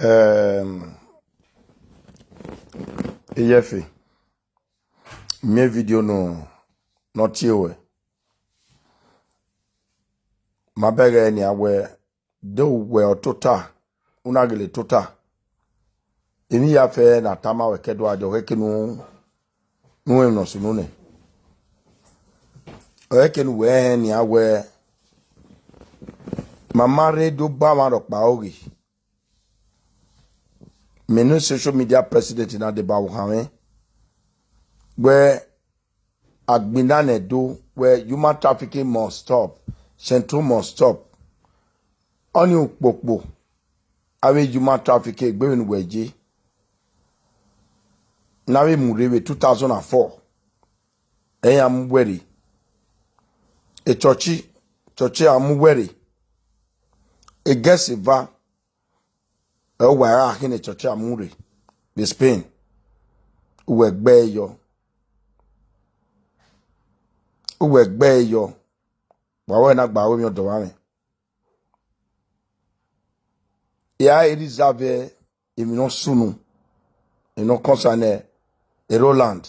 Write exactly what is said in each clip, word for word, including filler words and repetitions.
Ehm, Iyefe, miẹn video nọ, ne ọ tie ruẹ. Ma bẹghe nian wẹ, de uwẹ ọ tota, u na gele tota. Emwi ya fẹ ne a tama ruẹ ke do a dẹ, ọ khẹke ne u, ne u rẹn emwi ne ọ sunu nẹ. Ọ khẹke ne uwẹ rẹn nian wẹ, ma ma rre do ba mwa rhọkpa oghe. Mẹ ne social media president na deba vbe okhan mwẹ wẹ, agbọn na nẹ do wẹ human trafficking must stop, Central must stop. Ọnii ukpokpo avbe human trafficking egbe vbene uwẹ ye, ne a vbe mu rre vbe two thousand and four, ẹ i ya mu uwẹ rre. Echọchi, echọchi a mu uwẹ rre. Egẹse eva, ẹ, uwa ra khin ne echọchi a mu rre vbe Spain. Uwẹ gbe ẹre yọ. Uwẹ gbe ẹre yọ. Wa wẹ na gba aro emwi ọdọ mwa mwẹ. I ra reserve emwi ne ọ sunu, emwi ne ọ concern Roland,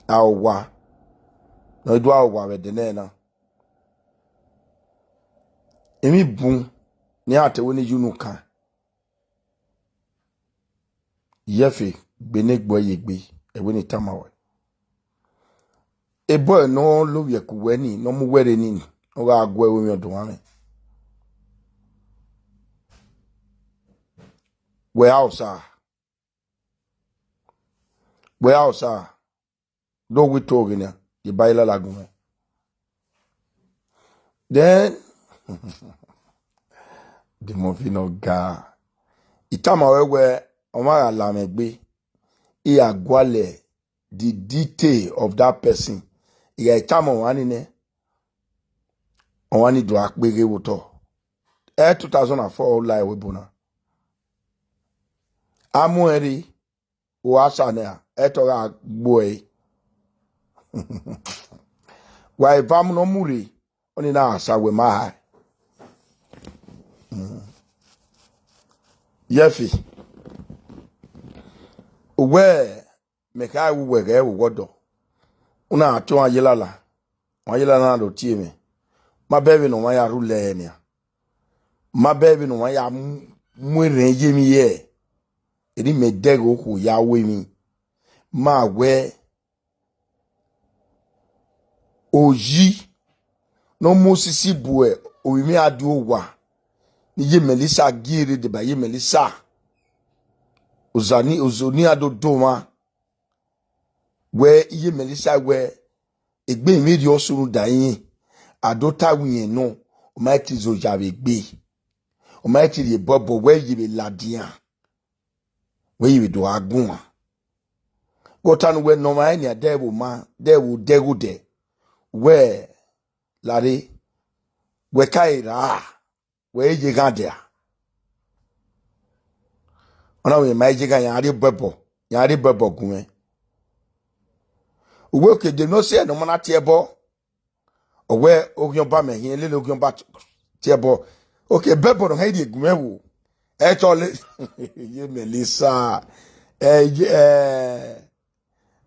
a owa, ne ọ do a owa vbe ẹdẹ nẹ na. Emwi bun ne iran te wẹ ne I ye unu kan. Iyefe, gbe ne egbe ye egbe, ẹvbo ne I tama ruẹ. Ebọ ne ọ lovbiẹ ku uwẹ ni, ne ọ mu uwẹ rre ni, ọ gha gu ẹre emwi ọdọ mwa mwẹ. Wẹ a osa. Wẹ a osa. Do wi to ghe nian, ye ba ye lala gun mwẹ. Then, the movie no ga. I tama ruẹ wẹ, ọmwa gha la mwẹ egbe, I gha gualọ the detail of that person. I gha tama ọmwa ni nẹ, ọmwa ni do a kpeghe vbe otọ. Ẹ two thousand and four la ẹvbo ebo na. A mu ẹn rre, u gha sa nẹ, ẹ te ọ gha gbuẹ ẹre. Wa eva mu ne ọ mu rre, ọnii na gha sa wẹ ma hae. Iyefe, uwẹ, mẹ kha ru wẹ ghẹ vbe owa ọdọ, u na te ọmwa ye lala, ọmwa ye lala na do tie mwẹ. Ma bẹghe vbene ọmwa ya rhulẹ ẹre nian. Ma bẹghe vbene ọmwa ya mu, mu erhẹn ye emwi hẹ. Eni mẹ dẹghe okhuo ya ru emwi. Ma wẹ, oyi ne ọ mu osisi bu ovbi mwẹ a di owa, ne iye Melissa gie rre deba iye Melissa. Ozani, ozoni a do do mwa. Wẹ iye Melissa wẹ, egbe mwẹ rhie ọsunu da irẹn, a do ta wẹ irẹn nọ, ọ ma te izoya vbe egbe, ọ ma te rhie bọbọ, wẹ ye vbe ladian, wẹ ye vbe do gha guan. Ghe ọta ne uwẹ nọ ọmwa nian, dẹ vbe oma, dẹ vbe odẹ ghodẹ, wẹ lare, wẹ ka re ra, wẹ ye ghan dia. Ọ na wẹ ma ye ghan, ya rhie bọbọ, ya rhie bọbọ gun mwẹ. Uwẹ oke de ne ọ sẹ ne ọ ma na tie ẹbọ. Ọ wẹ oghian ọba mẹ hin, lele oghian ọba tie ẹbọ. Oke, bẹbọ ne ọ hẹn rhie gun mwẹ wo. Ẹ tọ le. Ye Melissa. Ẹ, ye, ẹ,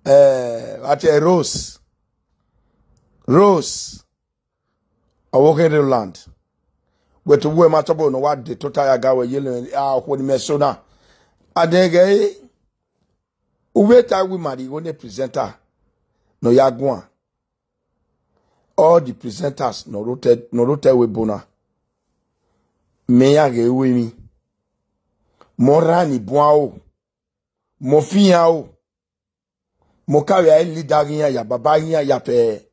ẹ, vbe a tie Rose. Rose. Ọ vbe okhian Roland. Wẹ te uwẹ ma tọbọ ne ọ wa de tota ya ga wẹ ye le, a, okhuo ni mẹ so na. Adẹghẹ, u vbe ta wẹ ima rhie igho ne presenter ne ọ ya guan. All the presenters ne ọ rre otọ, ne ọ rre otọ ẹvbo ebo na, mẹ ya ghe ru emwi. Mẹ ọ rhan ni buan o, mẹ ọ fian o, mẹ ọ ka vbe a leader ghi iran ya, baba ghi iran ya fẹ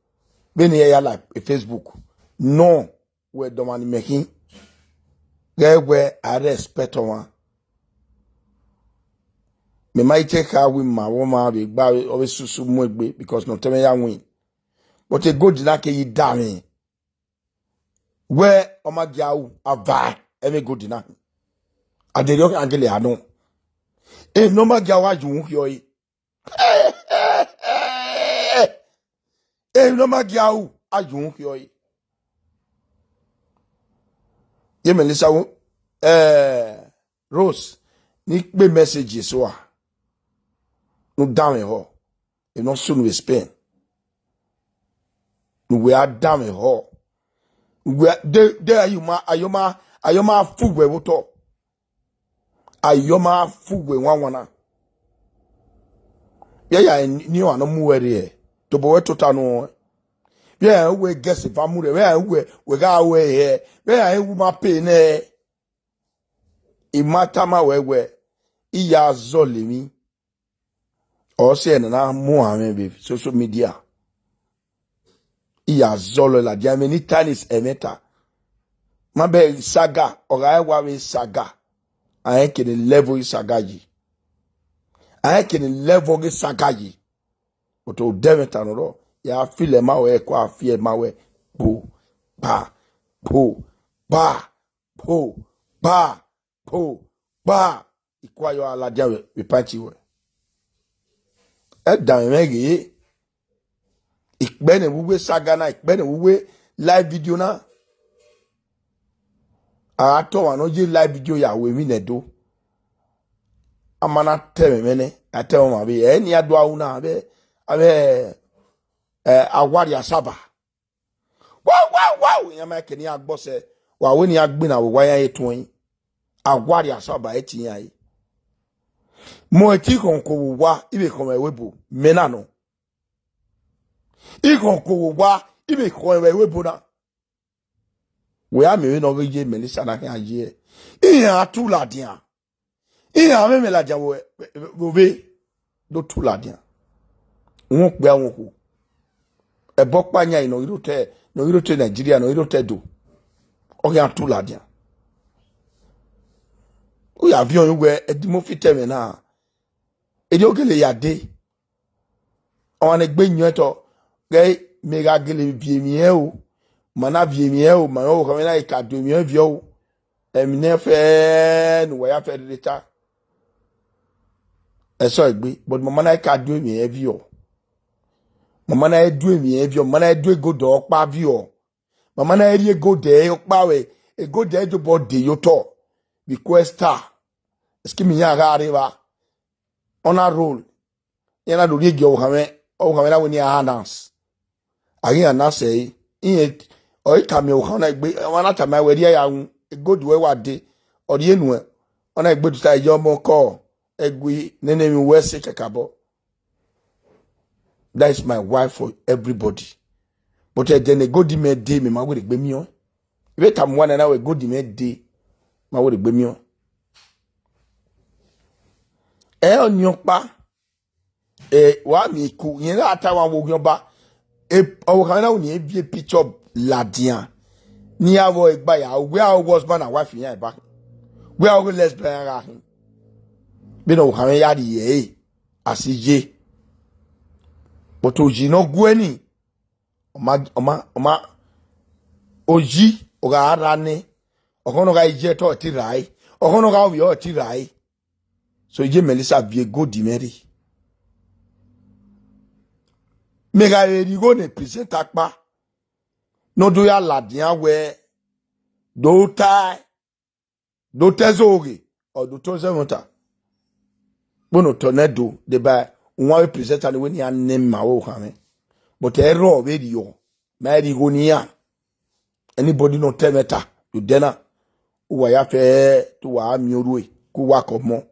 vbene iran ya la Facebook. Nọ, wẹ dọmwa ne imẹ khin, ghẹ wẹ a respect ọmwa. Mẹ ma i te kha wẹ ima vbe ọmwa vbe gba ọvbe susu mu egbe because ne ọtẹn mwẹ ya win. But e gold na ke yi da mwẹ. Wẹ ọ ma gia ru, a va ẹmwẹ gold na. A de rhie ọkhian gele a nọ. Emwi ne ọ ma gia ru, a ye uhunmwu khiọ ẹre. Emwi ne ọ ma gia ru, a ye uhunmwu khiọ ẹre. Ye Melissa ru, eh, Rose, ne I kpe message eso a, ne u danmwehọ, emwi ne ọ sunu vbe Spain, ne uwẹ a danmwehọ, uwẹ de de ayoma ayoma ayoma fu uwẹ vbe otọ, ayoma fu uwẹ wanwan na. Vbe ya ni ọmwa ne ọ mu uwẹ rre, tobọ wẹ tota nuẹn. Vbe ya wẹ guest eva mu rre, vbe ya wẹ wẹ gha ru ẹre, vbe ya wẹ u ma pay nẹ. I ma tama ruẹ wẹ, I ya zọlọ emwi, ọ sẹ ne a na mu uan mwẹ vbe social media. I ya zọlọ ladian mwẹ ni tennis ẹmwata. Ma bẹ saga, ọ gha wa vbe saga. A rẹn kene level saga yi. A rẹn kene level ghe saga yi. But odẹ ẹmwata nọ rọ, ya feel ma wẹ, ẹko a fi ma wẹ, po, pa, po, pa, po, pa, po, pa. I kua yọ a ladian vbe, vbe pant wẹ. Ẹ danmwẹ mwẹ ghe, ikpẹ ne vbe uwu saga na, ikpẹ ne vbe uwu live video na. A gha tọ ọmwa ne ọ ye live video ya ru emwi ne Ẹdo. A ma na ta ẹmwẹ mwẹ nẹ, a ta ẹmwẹ ọmwa vbe, ẹ ne a do ru na, avbe, avbe, ẹ, awarrior asaba. Wow, wow, wow! Iran ma kẹ ne iran gbọsẹ, wa wẹ ne iran gbinna vbe owa iran ye tuẹn. Awarrior asaba e tie iran re. Mẹ ọre te I khọn ko vbe owa, I vbe khọn mwẹ ẹvbo ebo, mẹ na nọ. I khọn ko vbe owa, I vbe khọn mwẹ ẹvbo ebo na. Wẹ a miẹn vbene ọ ghi ye Melissa na khian ye. Iran tu ladian. Iran mwẹ mwẹ ladian vbe, vbe, vbe ovbe do tu ladian. Wọn okpia wọn okhuo. Ẹbọ ọkpa yan ne ọ ghi rre otọ, ne ọ ghi rre otọ Nigeria, ne ọ ghi rre otọ Ẹdo. Ọ khian tu ladian. U ya viọ uwẹ, Edimo fit ẹmwẹ na. Erriọ ọ gele ya dee. Ọmwa ne egbe yọn ẹtọ, ghẹ mẹ gha gele viọ emwi ẹre o, ma na viọ emwi ẹre o, ma mwẹ ọvbokhan mwẹ na ka do emwi ẹre viọ o. Emwi ne fẹ ne uwa ya fẹ rhirhi ta. Ẹsọ egbe, but ma ma na ka do emwi ẹre viọ. Ma ma na do emwi ẹre viọ, ma ma na do egodo ọkpa viọ. Ma ma na rhie egodo ọkpa vbe, egodo ẹre dobọ de ye otọ. Vbe Questa. Excuse me, iran gha rre evba. Ọ na roll. Iran na do rhie gie ọvbokhan mwẹ, ọvbokhan mwẹ na wẹ ne iran announce. A ghi announce ẹre. Irẹn, ọ i tama ọvbokhan na egbe, ọmwa na tama wẹ rhie ya wu, egodo ruẹ wa dee, ọ rhie nuẹn, ọ na egbe do ta, iye ọmọ kọ, ẹgui, nene emwi uwẹ sẹ kakabọ. That is my wife for everybody. But ẹdẹ ne egodo mwẹ dee, mẹ ma wẹ rhe egbe miẹn ọẹn. I vbe tama uwa nana wẹ egodo mwẹ dee, ma wẹ rhe egbe miẹn ọẹn. Ẹ ọnii ọkpa, ẹ, wa miẹn iku, irẹn gha ta wa vbe oghian ọba. E, ọvbokhan na wẹ ne irẹn viọ picture ladian. Ne iran vbe ẹre gba ya, wẹ a husband and wife iran eba. Wẹ a ghe lesbian iran gha khin. Vbene ọvbokhan mwẹ ya rhie ẹre, a si ye. But oyi ne ọ guẹ ni, ọ ma, ọ ma, ọ ma, oyi, ọ gha rra nẹ, ọkhọn ne ọ gha ye ẹtọ ọre te rrae, ọkhọn ne ọ gha vbiẹ ọre te rrae. So, iye Melissa viọ egodo mwẹ rre. Mẹ gha vbe rhie igho ne presenter ọkpa, ne ọ do ya ladian wẹ, do tae, do te ẹzoghe, ọ do te ọzẹmwata. Vbene otọ nẹ do, deba uwan vbe presenter ni wẹ ne iran nẹ ma vbe okhan mwẹ. But ẹrọ vberriọ, ma rhie igho ne iran. Anybody ne ọ ta ẹmwata ye odẹ na, uwa ya fẹ te uwa miẹn orhue, ke uwa kọ ọmọ.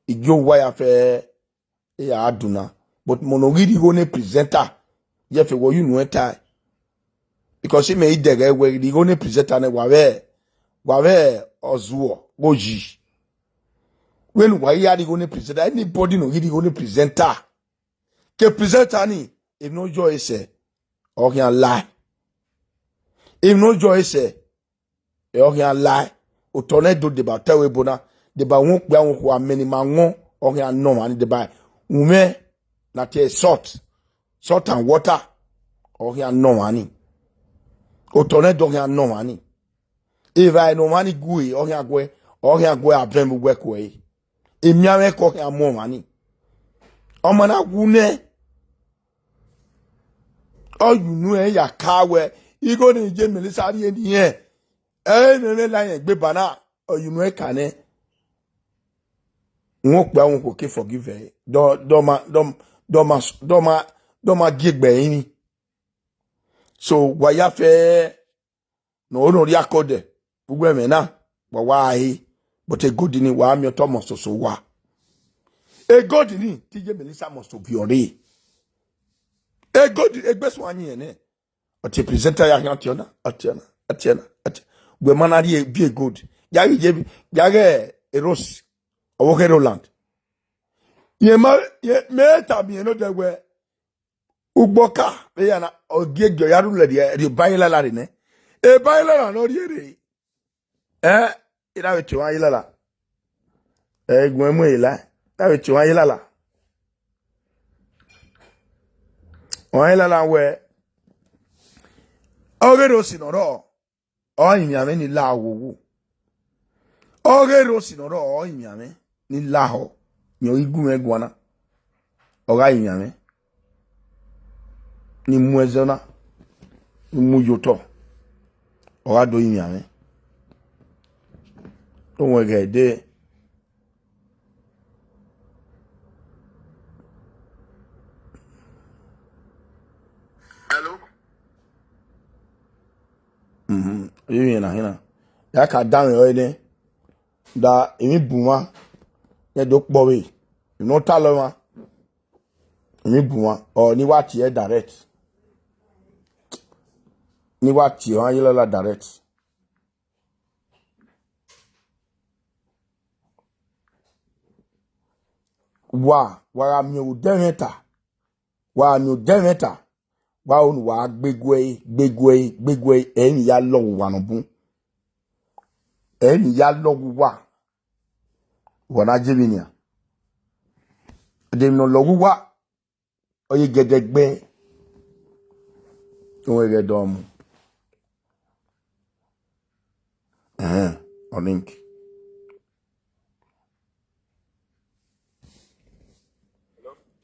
Igie uwa ya fẹ, e ya duna. But mẹ ne ọ ghi rhie igho ne presenter, ye fe wẹ ọ ye unu ẹn tae. Because imẹ i dẹghẹ wẹ rhie igho ne presenter nẹ, wa vbe, wa vbe ọzuọ gho yi. Vbene uwa ghi ya rhie igho ne presenter, anybody ne ọ ghi rhie igho ne presenter, ke presenter ni, emwi ne ọ yọ ẹre sẹ, ọ khian lae. Emwi ne ọ yọ ẹre sẹ, ẹ ọ khian lae. Otọ nẹ do deba otọ ẹvbo ebo na, deba wọn okpia wọn okhuo, amẹ ne ima wọn, ọ khian nọ ọmwa ni, deba umwẹ na tie salt, salt and water, ọ khian nọ ọmwa ni. Otọ nẹ do ọ khian nọ ọmwa ni. Evbare ne ọmwa ni gue, ọ khian guẹ, ọ khian guẹ avẹn vbe uwẹ kuẹ re. Emianmwẹ ke ọ khian mu ọmwa ni. Ọ ma na wu nẹ, ọ ye unu ẹn ya ka wẹ, igho ne iye Melissa rhie ne irẹn, ẹ i mwẹ mwẹ la irẹn egbe ba na, ọ ye unu ẹn ka nẹ. Uhunmwu okpia uhunmwu okhuo ke forgive ẹre. Dọ, dọ ma, dọ, dọ ma, dọ ma, dọ ma gie egbe ẹrinmwi. So, wa ya fẹ ne ọ no rhie akọdẹ, uwu ẹmwẹ na, wa wa he, but egodi ni wa miẹn otọ must soso wa. Egodi ni, T J Melissa must viọ rre. Egodi, egbe suẹn ayin nẹ. Ọ tie presenter ya khian ọtiọna, ọtiọna, ọtiọna, ọtiọna. Wẹ ma na rhie viọ egodi. Ya ghi ye, ya ghe Eros, ọvbokhan Roland. Ye ma, ye, mẹ tama irẹn nodẹ wẹ, ugbọka vbe ya na, ọ gie gie ọ ya rhulẹ rhie, rhie eba Ayilala rre nẹ. Eba Ayilala ne ọ rhie rre. Ẹ, I na vbe tie ọmwa Ayilala. Ẹ, gu ẹn mu ẹre la. I na vbe tie ọmwa Ayilala. Ọmwa Ayilala wẹ, ọ ghe Eros ne ọ rrọọ, ọ rinmwian mwẹ ni la owowo. Ọ ghe Eros ne ọ rrọọ, ọ rinmwian mwẹ ni lahọ, ne ọ ghi gu mwẹ guan na. Ọ gha rinmwian mwẹ, ne I mu ẹzọ na, ne I mu ye otọ, ọ gha do rinmwian mwẹ. Owenghẹ dee. Hello? Mhm. Ivbi na hina. Ya ka danmwẹ ọre nẹ. Da emwi bu mwa, ne do kpọ vbe. Emwi ne ọ talọ mwa. Emwi bu mwa. Ọ, ne I wa tie direct. Ne I wa tie ọmwa Ayilala direct. Wa, wa gha miẹn odẹ mwẹ ta. Wa miẹn odẹ mwẹ ta. Wa ro ne uwa gbe gue ẹre, gbe gue ẹre, gbe gue ẹre, ẹre ni ya lọghe uwa nọ bun. Ẹre ni ya lọghe uwa. Uwa na je vbe nian. De emwi ne ọ lọghe uwa, ọ ye gẹdẹgbẹ. Owenghẹ dọ mu. Ẹhẹn, ọ link.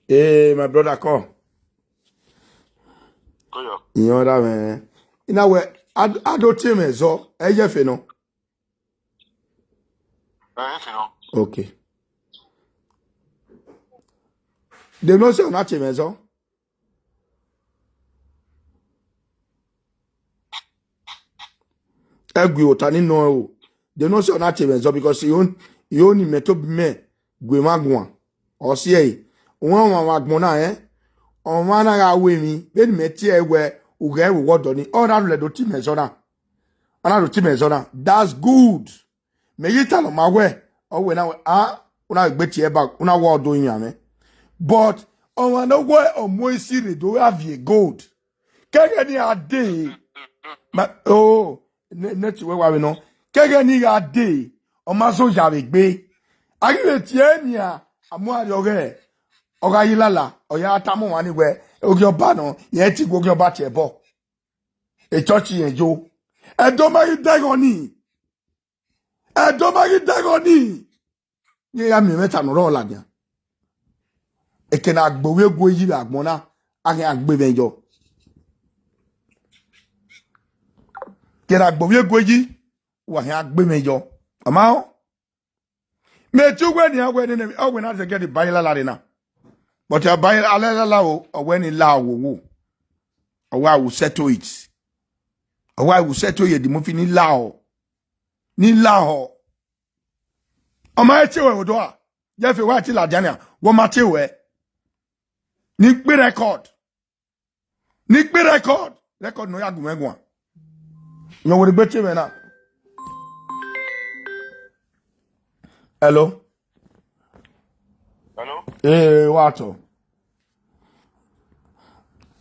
Hey, my brother, come. Koyo. Iyan da mwẹ. I na wẹ, a do tie mwẹ zọ, ẹ ye fe nọ. Ẹ ye fe nọ. Okay. De no sẹ ọ na tie mwẹ zọ. Ẹgui ota ni nọ ẹre o. De no sẹ ọ na tie mwẹ zọ because I ho, I ho ne imẹ tobọ imẹ gu emwa guan. Ọ si ẹre. Wẹ ọmwa vbe agbọn na rẹn, ọmwa na gha ru emwi, vbene imẹ tie ẹre wẹ, u ghẹ vbe owa ọdọ ni, ọ na rhulẹ do tie mwẹ zọ na. Ọ na do tie mwẹ zọ na. That's good. Mẹ ghi talọ ma wẹ, ọ wẹ na wẹ, a, u na gbe tie ẹre ba, u na wa ọdọ rinmwian mwẹ. But ọmwa ne ọ wẹ ọ mu esi rre do gha viẹ gold. Kẹghẹ ni a dee, ma, o, ne, ne ti wẹ wa vbe nọ. Kẹghẹ ni gha dee, ọ ma zọ ya vbe egbe. A ghi vbe tie ẹre nian, a mu arriọghẹ, ọ gha ye lala, ọ ya tama ọmwa ni wẹ, ogie ọba nọ, irẹn ti gu ogie ọba tie ẹbọ. Echọọchi irẹn yo. Ẹdẹ ọ ma ghi dẹghọ nii. Ẹdẹ ọ ma ghi dẹghọ nii. Iran ya miẹn ẹmwata ne ọ rrọọ ladian. Eke ne a gbe ovbi egueyi vbe agbọn na, a khian gbe mwẹ yọ. Eke ne a gbe ovbi egueyi, wa khian gbe mwẹ yọ. Ọ ma rẹn? Mẹ te uwẹ nian wẹ nene, ọ wẹ na zẹ gẹ de ba ye lala rre na. But a ba ye lala o, ọ wẹ ne I la owowo. Ọ wẹ I will settle it. Ọ wẹ I will settle ye the movie ni lahọ. Ni lahọ. Ọ ma te wẹ odua. Jeff, wa te ladian nia, wọ ma te wẹ. Ni gbe record. Ni gbe record. Record nọ ya gu mwẹ guan. Yọ wẹ gbe te mwẹ na. Hello. Hello. Ee, wa tọ.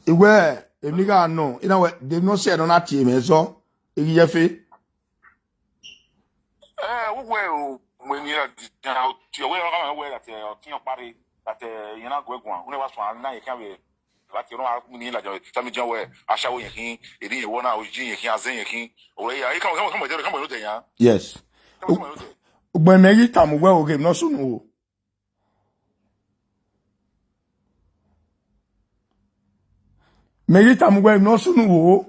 Iwẹ, emwi gha nọ, I na wẹ, de no sẹ nọ na tie mwẹ zọ, I ghi ye fe. Eh, uwẹ o, mẹ ni ra di jan o, ti ọwẹ ra ma wẹ that, eh, ọtiẹn ọkpa rre, that, eh, yẹn na gu ẹre guan, u na wa suẹn na yẹn khian vbe, that, you know, a mu ni ladian, tell me, John, wẹ, ashawo yẹn khin, eri yẹn wọ na, oji yẹn khin, azẹ yẹn khin, ọwẹ ya, e kama, kama, kama, kama, kama, kama, Yes. Kama, kama, kama, Ugbẹn mẹ ghi tama uwẹ o, ghe emwi ne ọ sunu o. Mẹ ghi tama uwẹ emwi ne ọ sunu o.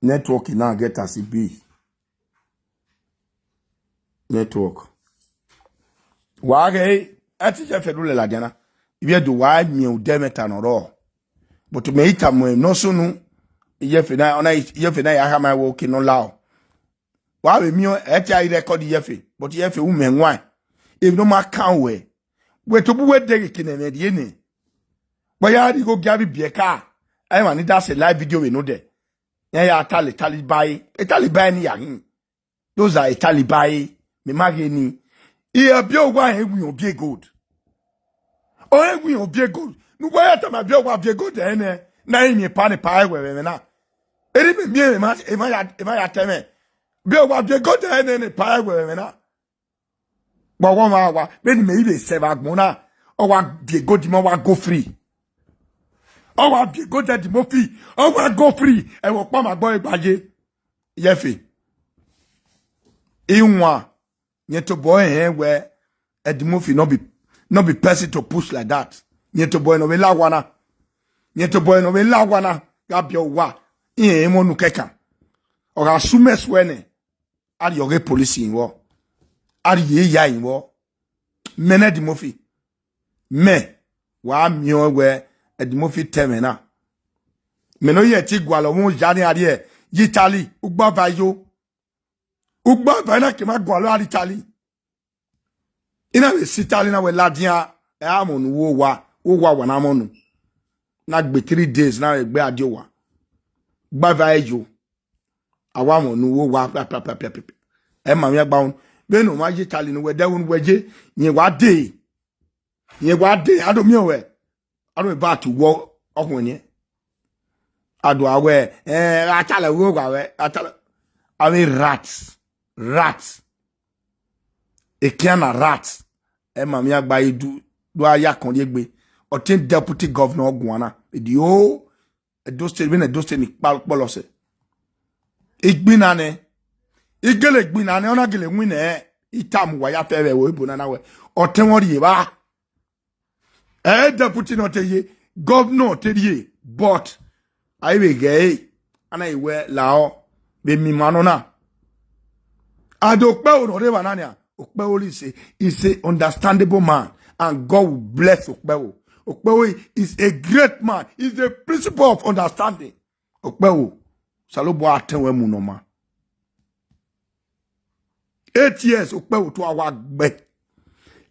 Network na get as e be. Network. Wa ghe, ẹ ti ye fẹdulẹ ladian na. Ivbi Ẹdo wa miẹn odẹ ẹmwata ne ọ rrọọ. But mẹ i tama ẹn ne ọ sunu, iye fe na, ọna iye fe na ya khama wẹ oke ne ọ lao. Wa vbe miẹn, ẹ ti a i record iye fe, but iye fe u mẹ waẹn. Emwi ne ọ ma kan wẹ, wẹ tobọ uwẹ dẹghe ke ne ẹmwẹ rhie nẹ. Wa ya rhie igho gia vbe ibiẹka, a i mwẹ ni da sẹ live video vbe nodẹ. Iran ya tale Taliban, e Taliban ni ya hin. Those are Taliban, mẹ ma ghe ni. Iran biẹ owa rẹn winna Obiegold. Ọ rẹn winna Obiegold. Ne uwa ya tama biẹ owa Obiegold ẹre nẹ, na i miẹn pa ne pa ẹwẹ vbe ẹmwẹ na. Eri mẹ miẹn emwa, emwa ya, emwa ya tẹ mwẹ. Biẹ owa Obiegold ẹre nẹ, ne pa ẹwẹ vbe ẹmwẹ na. Wa wa ma wa, vbene mẹ i vbe sẹ vbe agbọn na, ọ wa viọ egodi ma, ọ wa go free. Ọ wa viọ egodi Eddie Murphy, ọ wa go free. Ẹvbo ọkpa ma gbọ egba ye. Iye fe. Iwan, yẹn tobọ ẹhẹn wẹ Eddie Murphy no be, no be person to push like that. Yẹn tobọ ẹnọ vbe la wa na. Yẹn tobọ ẹnọ vbe la wa na. Gha biẹ owa. Irẹn emọ nu kẹkan. Ọ gha su mẹ suẹ nẹ. A rhie ọghe police rinmwọ, a rhie iya rinmwọ. Mẹ ne Eddie Murphy, mẹ, wa miẹn ọẹn wẹ Eddie Murphy tẹ mwẹ na. Mẹ ne ọ ye ẹtin gualọ ọmọ oya ni a rhie ye Italy, ugbava yo. Ugbava na ke ma gualọ a rhie Italy. I na vbe si Italy na wẹ ladian, ẹ a mọ unu wo owa, wo owa wa na mọ unu. Na gbe three days na vbe gbe a die owa. Ugbava yo. A wa mwẹ unu wo owa, pia, pia, pia, pia, pia, pia. Ẹ ma mwẹ agba unu. Vbene ọ ma ye Italy ne uwẹ dẹ unu wẹ ye, yẹn wa dee. Yẹn wa dee, a do miẹn wẹ. A do va tu wọ ọkhuẹn niẹn. A do a wẹ, eh, a tale wo owa wẹ, a tale. Avbe rat, rat. Ekian na rat. Ẹ ma mwẹ agba ye du, do a ya kọn rhie egbe. Ọtẹn deputy governor guan na. Edio, Edo State, vbene Edo State ni kpa kpọlọ sẹ. Igbinna nẹ. I gele gbinna nẹ, ọ na gele winna nẹ. I tama uwa ya fẹ vbe ẹvbo ebo na na wẹ. Ọtẹn mwẹ ọ rhie evba. Ẹ deputy nọ te ye, governor te rhie, but a i vbe ghẹ ẹre, a na i wẹ lahọ vbe miẹn ima nọ na. And Okpẹvbo ne ọ rre evba na nia, Okpẹvbo is a, is a understandable man, and God will bless Okpẹvbo. Okpẹvbo is a great man, is a principle of understanding. Okpẹvbo, Osanobua tẹ wẹ mu ne ọ ma. Eight years, Okpẹvbo to a wa gbe.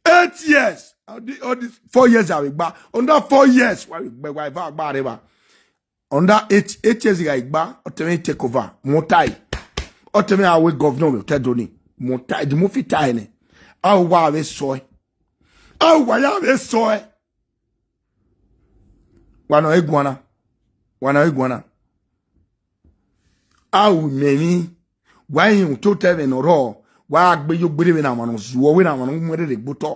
Eight years, all the, all these four years a vbe gba. Under four years, wa vbe gbe, wa eva gba reva. Under eight, eight years gha gba, ọtẹn mwẹ take over, mọ tae. Ọtẹn mwẹ a wẹ governor vbe otẹ do ni, mọ tae, Eddie Murphy tae nẹ. A wa vbe sọ ẹ. A wa ya vbe sọ ẹ. Wa nọ eguan na. Wa nọ eguan na. A ru mẹ emwi, wa i rẹn ototọ ẹmwẹ ne ọ rrọọ, wa gha gbe yo gbere vbene amwa ne ọ zuọ, vbene amwa ne ọ mu ẹrherhe gbe otọ.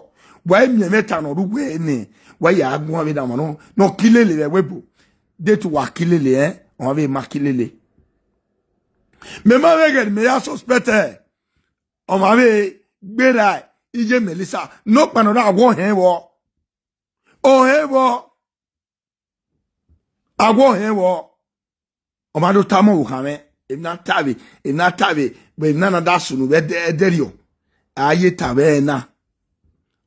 Wa i miẹn ẹmwata ne ọ rre uwẹ nẹ, wa ya guan vbene amwa ne ọ, ne ọ ki lele vbe ẹvbo ebo. Deghẹ te uwa ki lele, ẹn, ọmwa vbe ma ki lele. Mẹ ma vbe ghẹ ne mẹ ya suspect ẹre, ọmwa vbe gberra iye Melissa, ne ọkpa ne ọ rre awẹ ọhẹn vbọ. Ọhẹn vbọ. Awẹ ọhẹn vbọ. Ọ ma do tama okhanmwẹ, emwi na ta vbe, emwi na ta vbe, vbe emwi na na da sunu vbe ẹdẹ, ẹdẹrriọ. A ye ta vbe ẹre na.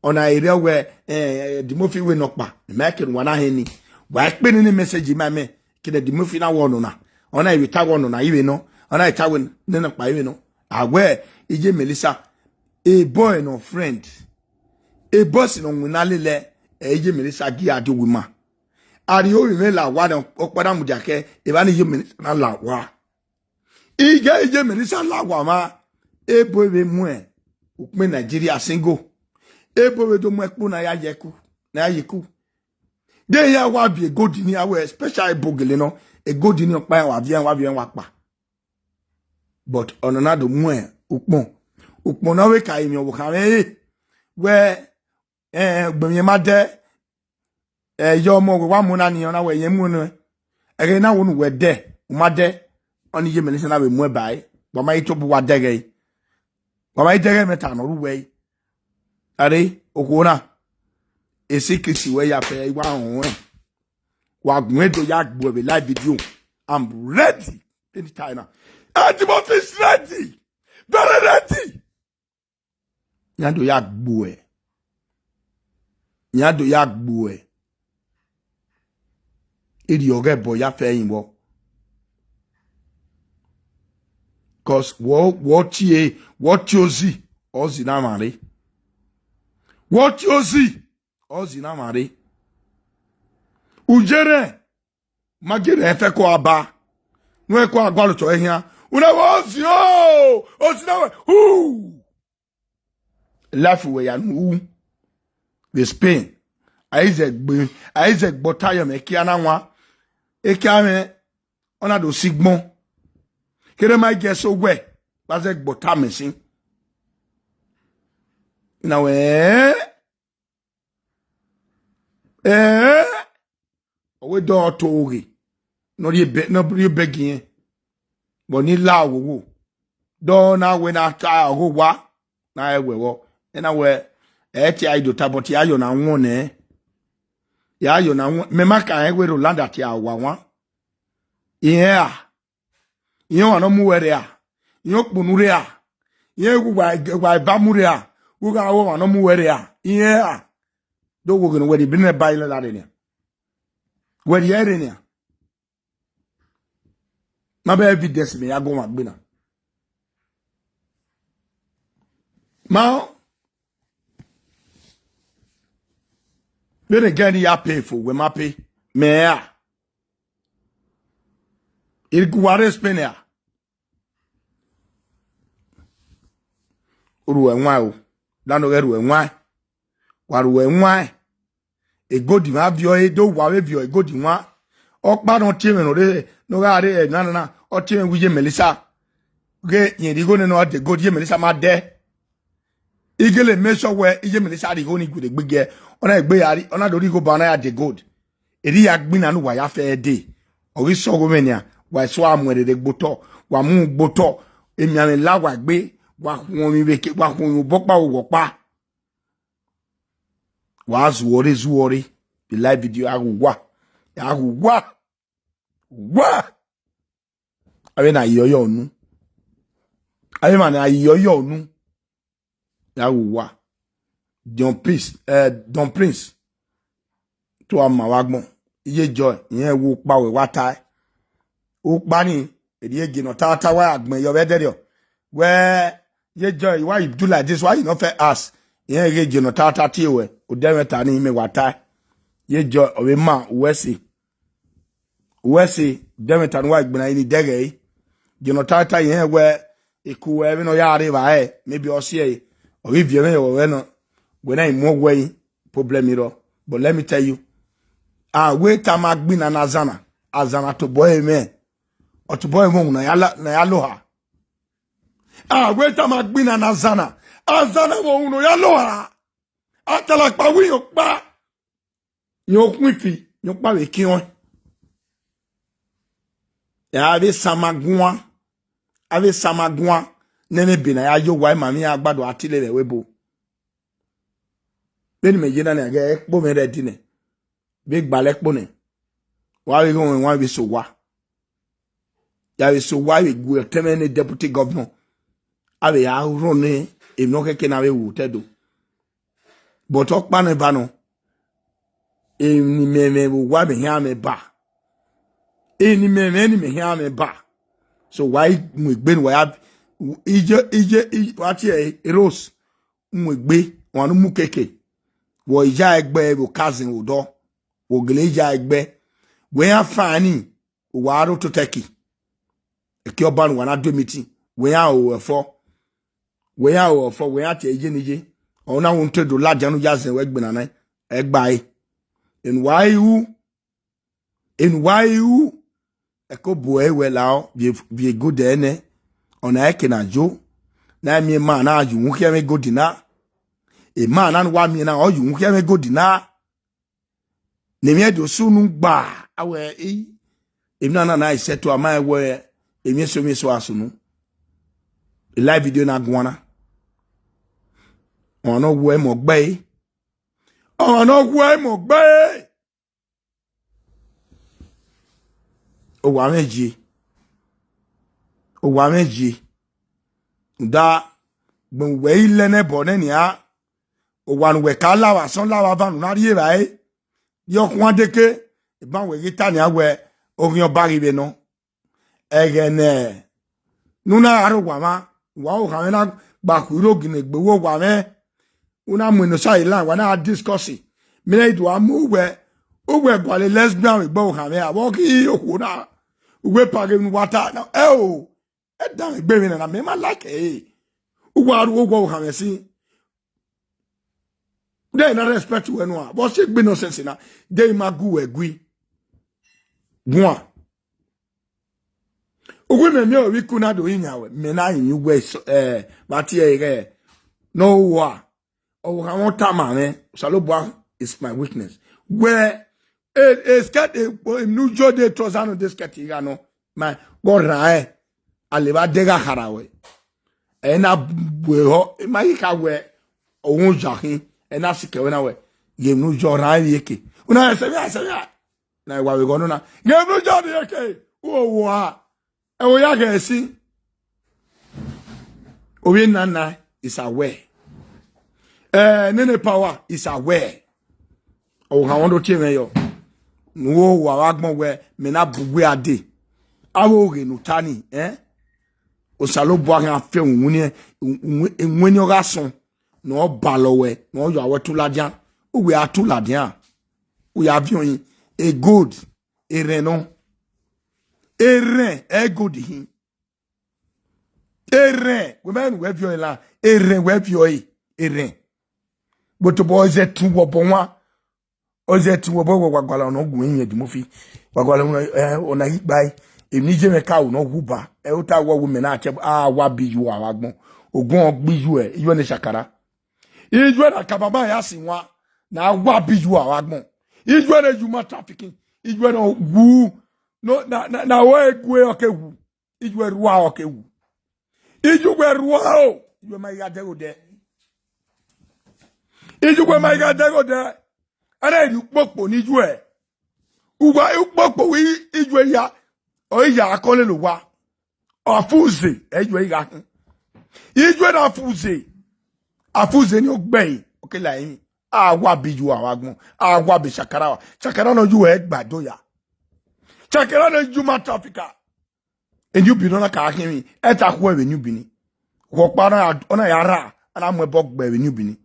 Ọna erriọ wẹ, eh, Eddie Murphy wẹ nọkpa, mẹ ma kẹ ne uwa na hẹn ni. Wa i kpe nene message ma mẹ, kene Eddie Murphy na wẹ ọnọ na. Ọna i vbe ta wẹ ọnọ na, i vbe nọ. Ọna i ta wẹ nene ọkpa, i vbe nọ. A wẹ, iye Melissa, a boy nọ friend. A boss nọ winna lele, ẹ, iye Melissa gi a di owu ima. A rhie ovbi mwẹ la owa nẹ, ọkpa na mudia kẹ, evba ne iye Melissa na la owa. Ighẹ iye Melissa la owa mwa, ebo vbe muẹn ukpọn Nigeria single. Ebo vbe do mu ẹkpo na ya ye ẹku, na ya ye eku. De iran wa viọ egodi ni, a wẹ special ebo gele nọ, egodi ni ọkpa iran wa viọ, iran wa viọ, iran wa kpa. But ọna na do muẹn ukpọn. Ukpọn na vbe ka emwi ọvbokhan mwẹ re. Wẹ, eh, ugbẹn mwẹ ma dẹ, eh, yọ ọmọ wẹ wa mu na ni, ọna wẹ yẹn mu nẹ. Ẹghẹ na wẹ unu wẹ dẹ, u ma dẹ. Ọni iye Melissa na vbe muẹn ba ẹre. Wa ma i tobọ uwa dẹghẹ ẹre. Wa ma i dẹghẹ ẹmwata ne ọ rre uwẹ ẹre. Are, okhuo na, esi Kristi wẹ ya fẹ, I wa họn ẹn. Wa gun do ya gbe vbe live video. I'm ready anytime now. Eddie Murphy is ready. Very ready. Iran do ya gbuẹ. Iran do ya gbuẹ. Erriọ ọghe ẹbọ ya fẹ ẹrinmwẹ. Cos wọ, wọ tie, wọ tie ozi, ozi na mwa rre. Wọ tie ozi, ozi na mwa rre. Uyerẹn, ma gie rẹn fẹ ko a ba. Nuẹn ko a gualọ otọ ẹhian. Una wẹ ozi o, ozi na wẹ. Hu! Life wẹ ya nu ru vbe Spain. A i zẹ gbe, a i zẹ gbe ọta yọ mwẹ kia na wan. Ekia mwẹ, ọ na do si gbọn. Kere ma i gie ẹse owẹ, wa zẹ gbe ọta mẹ sin. Na wẹ, ẹẹn, ẹẹn, ọ wẹ dọ to oghe, ne ọ rhie bẹ, ne ọ rhie bẹ gi irẹn, vbe ọ ni la owowo, dọ na wẹ na ta ọghe owa, na rẹn wẹ vbọ, ena wẹ, ẹ te a i do ta, but ya yọ na wọn nẹ, ya yọ na wọn, mẹ ma ka rẹn wẹ Rolanda tie owa wan, irẹn ra, irẹn ọmwa ne ọ mu wẹ rre ra, irẹn okpunu rre ra, irẹn wa, wa eva mu rre ra, vbe u gha re ọmwa ne ọ mu wẹ rre ra, irẹn ra, do wo ghe ne wẹ rhie bene ba ilẹ lare nian, wẹ rhie ẹre nian. Ma bẹ evidence mẹ ya gu ọmwa gbe na. Ma, vbene gẹ ni ya pay fo, wẹ ma pay, mẹ ra. Irgu wa rre Spain ra. Ru ẹwaẹn o, dano ghẹ ru ẹwaẹn, wa ru ẹwaẹn. Egodi mwa viọ ẹre, do wa vbe viọ egodi wan. Ọkpa ne ọ tie mwẹ ne ọ rre, ne ọ gha rre ẹre na na na, ọ tie mwẹ wẹ iye Melissa ghe, rẹn rhie igho nene ọ de gold, iye Melissa ma dẹ. I gele make sure wẹ iye Melissa rhie igho ni gude gbe giẹ, ọ na egbe ya rri, ọ na do rhie igho ba, ọ na ya de gold. Erriọ a gbinna ne uwa ya fẹ ẹre dee. Ọ ghi sẹ ọghe mwẹ nian, wa eso a mu ẹre rre gbe otọ, wa mu gbe otọ, emianmwẹ la wa egbe, wa khuọnmwi vbe eke, wa khuọnmwi obọ ọkpa vbe owa ọkpa. Wa zuọ rre, zuọ rre. The live video a ghu wa, a ghu wa, wa. Avbe na ye ọyọ unu. Avbe emwa ne a ye ọyọ unu. Ya ghu wa. Don Prince, eh, Don Prince. To a ma vbe agbọn. Iye Joy, irẹn wẹ ukpa wẹ wa tae. Ukpa ni, erriọ gie ne ọ ta ta wa agbọn yọ vbe ẹdẹrriọ. Wẹ, Iye Joy, why you do like this? Why you not fair ass? Irẹn ghe gie ne ọ ta ta tie wẹ. Odẹ mwẹ ta ni mẹ wa tae. Iye Joy, ọ vbe ma, uwẹ si. Uwẹ si, odẹ mwẹ ta ne uwa gbinna ni dẹghe ẹre. Gie ne ọ ta ta irẹn wẹ, eku wẹ vbene ọ ya rre evba ẹre, maybe ọ si ẹre. Ọ ghi viọ mwẹ yọ vbe nọ. Wẹ na i mu ọghe ẹre, problem rrọọ. But let me tell you, a wẹ tama gbinna ne azan na, azan na tobọ ẹre mwẹ, ọ tobọ ẹre mwẹ uhunmwu ne a ya la, ne a ya lo oha. A wẹ tama gbinna ne azan na, azan na vbe uhunmwu ne ọ ya lo oha. Atalakpa wẹ irẹn ọkpa, irẹn okhuinfi, irẹn ọkpa vbe kiẹn ọẹn. Ẹ, avbe sama guan, avbe sama guan, ne ẹmwẹ ebe ne a ya ye owa ima vbe iran agbado a tile vbe ẹvbo ebo. Vbene imẹ ye na nia, ghẹ kpo mwẹ rẹ ẹdinẹ, vbe gbalẹ kpo nẹ, wa vbe ghe ọmwa vbe sẹ owa. Ya vbe sẹ owa vbe gu ẹtẹn mwẹ ne deputy governor, a vbe ya rhọ ne emwi ne ọ khẹke na vbe ru otẹdo. But ọkpa nọ eva nọ, emwi ne imẹ mwẹ vbe owa mẹ hia mwẹ ba. Emwi ne imẹ mwẹ ni mẹ hia mwẹ ba. So wa i mu egbe ne uwa ya, iye, iye, i-, wa tie ẹre, Rose, mu egbe, ọmwa ne u mu keke. Wẹ iya ẹgbẹ vbe okazin vbe odọ, wẹ gele iya ẹgbẹ. Wẹ ya fan ni, uwa aro to Turkey. Eke ọba ne uwa na do meeting, wẹ ya ho ẹfọ. Wẹ ya ho ẹfọ, wẹ ya tie iye ne iye. Ọ na wo te do ladian ne u ya zẹ wẹ gbe nana, ẹ gba ẹre. Enu wa i ru, enu wa i ru, ẹko bu ẹre wẹ lao, vbe, vbe egodi ẹre nẹ, ọna ẹre ke na yo, na miẹn ma na ye uhunmwu khian mwẹ egodi na. Ema na ne uwa miẹn na, ọ ye uhunmwu khian mwẹ egodi na. Ne emwi ẹdẹ osunu gba, a wẹ, ei, emwi na na na i sẹto, a ma rẹn wẹ emwi eso, emwi eso a sunu. Live video na guan na. Ọmwa ne ọ wu ẹmwẹ ọgba ẹre. Ọmwa ne ọ wu ẹmwẹ ọgba ẹre. Owa mwẹ ye. Owa mwẹ ye. Rhunmwuda, Gbẹn uwẹ i lẹ nẹ ẹbọ nẹ nian, owa ne uwẹ ka la vbe asọn, la vbe avan ne u na rhie evbare, rhie ọkhuan deke, eban wẹ ghi ta nian wẹ, oghian ọba ghi vbe nọ. Ẹghẹ ne, ne u na gha rre owa mwa, wa ho okhanmwẹ na gba khu irro ginna egbe vbe owa mwẹ, u na mu enosa ye lan, wa na gha discuss. Mẹ na i do a mu uwẹ, uwẹ gualọ lesbian vbe egbe okhanmwẹ, avbe ọ ghi okhuo na, uwẹ pa ghe ne uwa ta na, ẹ o, ẹ danmwẹ egbe mwẹ nana, mẹ ma like ẹre. Uwa ru owa okhanmwẹ sin. De na respect wẹ nua, vbe ọ si egbe nonsense na, de ima gu wẹ gui. Guan. Uwu mẹ miẹn ovbi iku na do rinmwian wẹ, mẹ na rinmwian uwẹ, eh, vbe a tie ẹre ghẹ, ne ọ ru uwa. Ọvbokhan mwẹ ọ tama mwẹ, Osanobua is my witness. Wẹ, e, e skirt, e, e, ne u yo de trouser nọ, de skirt gha nọ, ma, ghe ọ rhan ẹre, a levba de gha khara ruẹ. Ẹ na bu ehọ, ma ghi kha wẹ, ọwọnmwẹ oya khin, ẹ na sikẹ wẹ na wẹ, ghe emwi ne u yo rhan ẹre eke. U na sẹ vbe, sẹ vbe, na wa vbe ghe ọnọna. Ghe emwi ne u yo rhan ẹre eke, u wo a. Ẹvbo ya ghẹ ẹsin. Ovbi nana is aware. Eh, nene power is aware. Ọ gha wọn do tie mwẹ yọ. Ne u wo wa vbe agbọn wẹ, mẹ na bu uwu a dee. Avbe oghe ne u ta ni, eh? Osanobua khian fe winwinniẹn, winwinniẹn ọ gha sọn, ne ọ balọ wẹ, ne ọ yọ wẹ tu ladian. Uwẹ a tu ladian. U ya viọ yin, e gold, erhẹn nọ. Erhẹn, ẹ gold hin. Erhẹn, wẹ ma rẹn ne uwẹ viọ ẹre la, erhẹn wẹ viọ ẹre, erhẹn. But tobọ ọ zẹ tun wẹ obọ wan, ọ zẹ tun wẹ obọ wẹ wa gualọ ne ọ gu ẹre yin Eddie Murphy. Wa gualọ ne, eh, ọna ghi gbae, emwi ne iye mwẹ ka ru ne ọ wu ba, ẹ, u ta wẹ ọvbe mẹ na che, a wa bi yu a vbe agbọn. Ogun ọ gbe iyu ẹ, iyu ẹ ne shakara. Iyu ẹ na kaba ma ya si wan, na wa bi yu a vbe agbọn. Iyu ẹ ne human trafficking, iyu ẹ ne wu, no, na, na, na wẹ gue ọ ke wu. Iyu ẹ rua ọ ke wu. Iyu ẹ rua o, iyu ẹ ma gha dẹghe odẹ. Iyu ẹ ma gha dẹghe odẹ. Ana iri ukpokpo ne iyu ẹ. Uwa ukpokpo wẹ iyu ẹ ya, ọ ya akọnlele uwa. Afuze, ẹ iyu ẹ gha khin. Iyu ẹ na fuze. Afuze ni ọ gbe ẹre, ọ ke la emwi. A wa bi yu a vbe agbọn, a wa bi shakara wa. Shakara ne ọ yu ẹ gba do ya. Shakara ne human trafficker. Eni ubini na ka khin emwi, ẹ ta khuẹ vbe eni ubini. Wẹ ọkpa na, ọ na ya ra, a na mu ẹbọ gbe vbe eni ubini.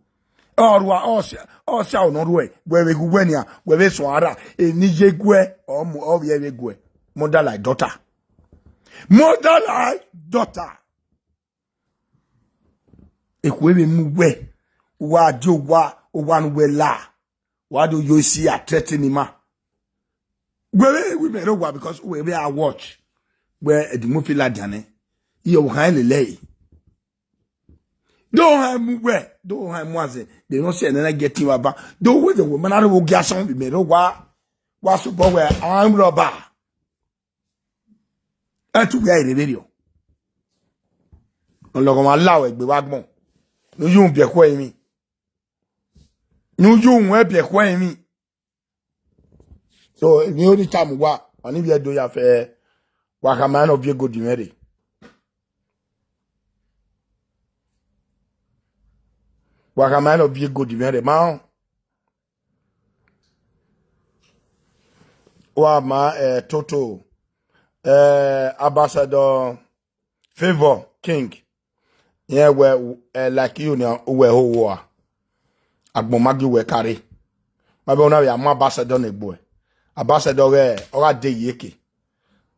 Ọ rua, ọ sia, ọ sia ọ nọ ruẹ, wẹ vbe ghe uwẹ nian, wẹ vbe suẹn a ra, eni ye guẹ, ọ mu, ọ vbiẹ vbe guẹ. Mother like daughter. Mother like daughter. Ekhue vbe mu uwẹ, uwa die owa, owa ne uwẹ la. Wa do yo isi a threaten ima. Wẹ vbe, wẹ mẹ rre owa because wẹ vbe a watch. Wẹ Eddie Murphy ladian nẹ. Iye ọvbokhan lele ẹre. Do han mu wẹ, do han mu azẹ. De no se ẹnẹ na get him baba. Do wẹ de wẹ ma na rre vbe ogie asọn vbe mẹ rre owa. Wa sobọ wẹ, I'm robber. Ẹ tu wẹ a rre vberriọ. Ọlọghọmwa la wẹ egbe vbe agbọn. Ne u yu biẹ khuẹ emwi. Ne u yu wẹ biẹ khuẹ emwi. So, emwi ori tamu wa, wa ni vbiẹ do ya fẹ, wa khama nọ viẹ gold mwẹ rre. Wa khama nọ viẹ gold mwẹ rre, ma họn. Wa ma, eh, Toto, eh, Ambassador Favour King. Irẹn wẹ, eh, like you nian, uwẹ ho owa. Agbọn ma gie uwẹ kare. Ma bẹ una vbe a mu Ambassador ne egbuẹ. Ambassador ghẹ, ọ gha de yi eke.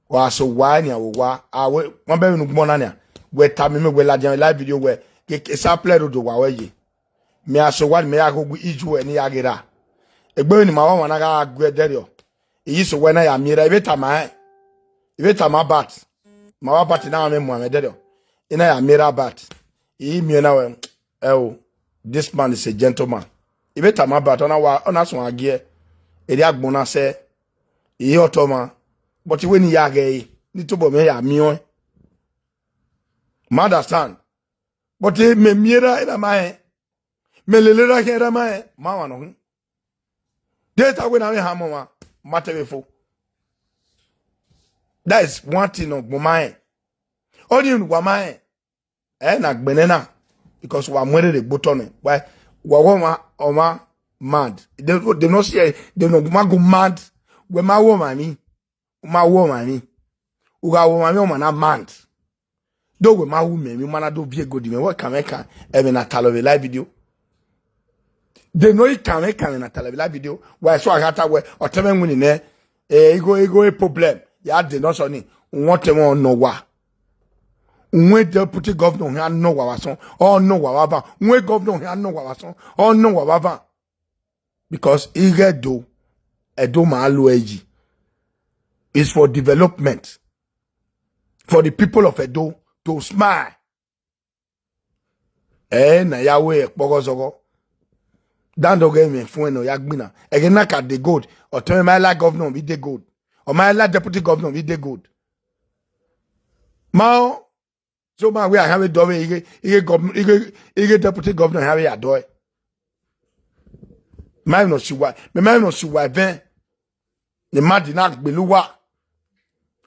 Wa so wa nian vbe owa. A wẹ, ma bẹ vbe ne ugbọn na nian. Wẹ tama mẹ wẹ ladian live video wẹ, ke, ke sample rhodo wa wẹ ye. Mẹ a so wa ni mẹ ya ghe ogu iyu ẹ ne I ya ghe ra. Egbe vbene ima vbe ọmwa na gha gu ẹdẹrriọ, I yi so wẹ na ya miẹn ra, I vbe tama rẹn. I vbe tama Albert. Ma wa Albert na mwẹ mu amwẹ ẹdẹrriọ. I na ya miẹn ra Albert. I yi miẹn na wẹ, ẹ o, this man is a gentleman. I vbe tama Albert, ọ na wa, ọ na suẹn a giẹ. Erriọ agbọn na sẹ. I yi otọ ọmwa. But wẹ ne I ya ghe ẹre, ne I tobọ mwẹ ya miẹn ọẹn. Ma understand. But mẹ miẹn ra, erha ma rẹn. Mẹ lele ra khian, erha ma rẹn, ma wan nọ khin. De ta wẹ na vbe han ọmwa, ma te vbe fo. That is one thing ne ọgbọn ma rẹn. Ọnii unu wa ma rẹn. Ẹ na gbẹnnẹ na. because wa mu ẹre rre gbe otọ nẹ. Why? Wa wẹ ọmwa, ọmwa mad. Dem, dem no see, dem no ma go mad. Wẹ ma wẹ ọmwa emwi. U ma wẹ ọmwa emwi. U gha wẹ ọmwa emwi, ọmwa na mad. Do wẹ ma wu mẹ emwi, u ma na do viẹ gold mẹ. Wẹ kan mwẹ kan, ẹmwẹ na talọ vbe live video. Dem no i kan mwẹ kan, ẹmwẹ na talọ vbe live video. Wa eso a gha ta wẹ, ọtẹn mwẹ winna nẹ, eh, igho, igho e problem. Ya de nọ sọ ni, u wọn ọtẹn mwẹ, ọ nọ wa. U wọn deputy governor khian nọ wa vbe asọn, ọ nọ wa vbe avan. U wọn governor khian nọ wa vbe asọn, ọ nọ wa vbe avan. Because ighẹ Ẹdo, Ẹdo ma lo ẹre yi. It's for development. For the people of Edo to smile. Ẹ na ya wẹ ẹkpọghọ zọghọ. Dandọ ghẹ mwẹ fun ẹn ne ọ ya gbinna. Ẹghẹ na ka de gold. Ọtẹn mwẹ ma la governor vbe de gold. Ọ ma la deputy governor vbe de gold. Ma ọ, so ma wẹ a khian vbe dọvbe ighe, ighe govern-, ighe, ighe deputy governor khian vbe ya dọe. Ma emwi ne ọ si uwa, mẹ ma emwi ne ọ si uwa ẹvẹn. Ne mad na gbele uwa.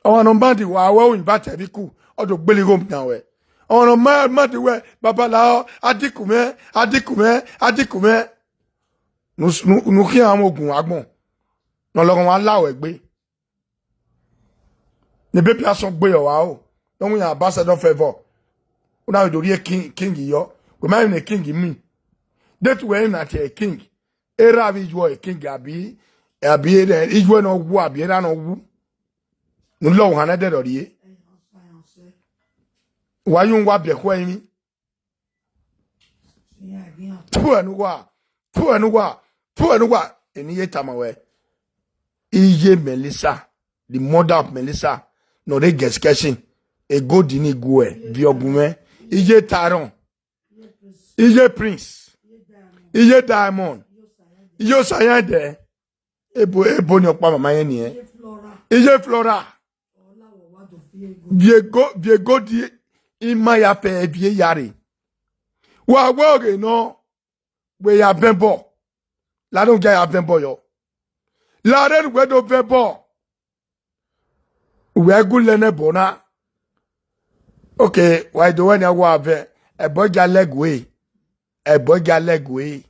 Ọmwa ne ọ mad wa wẹ u invite ẹvbo iku, ọ do gbele igho dan wẹ. Ọmwa ne ọ ma-, mad wẹ, babalao, adinku mwẹ, adinku mwẹ, adinku mwẹ. Ne u s-, ne u, ne u khian mwẹ ogun agbọn. Ne ọ lọghọ ọmwa la ruẹ egbe. Ne baby asọn gbe yọ wa o. Ne ọ winna ambassador favour. U na vbe do rhie king, king yọ. Wẹ ma emwi ne king mean. Deghẹ wẹ na tie king. Erha vbe iyuẹ king abi, abi erha iyuẹ ne ọ wu abi erha ne ọ wu. Ne u lọ ohan nẹ dẹdẹ rrie. Wa yu wa biẹ khuẹ emwi. Puẹ ne uwa, puẹ ne uwa, puẹ ne uwa. Eni ye tama wẹ, iye Melissa, the mother of Melissa, ne ọ rre Gesketsin, egodi ni guẹ viọ gu mwẹ. Iye Taron, iye Prince, iye Diamond, iye Osayandẹ. Ebo, ebo ni ọkpa mama yẹn niẹn. Iye Flora. Viego, viegodi ima ya fẹ ẹvie ya rre. Wa wẹ ọghe nọ, wẹ ya vẹ ẹbọ. Lare u gia ya vẹ ẹbọ yọ. Lare ne uwẹ do vẹ ẹbọ. Uwẹ gu lẹ nẹ ẹbọ na. Okay, wa do wẹ nian wa vẹ ẹbọ gia lẹgue. Ẹbọ gia lẹgue.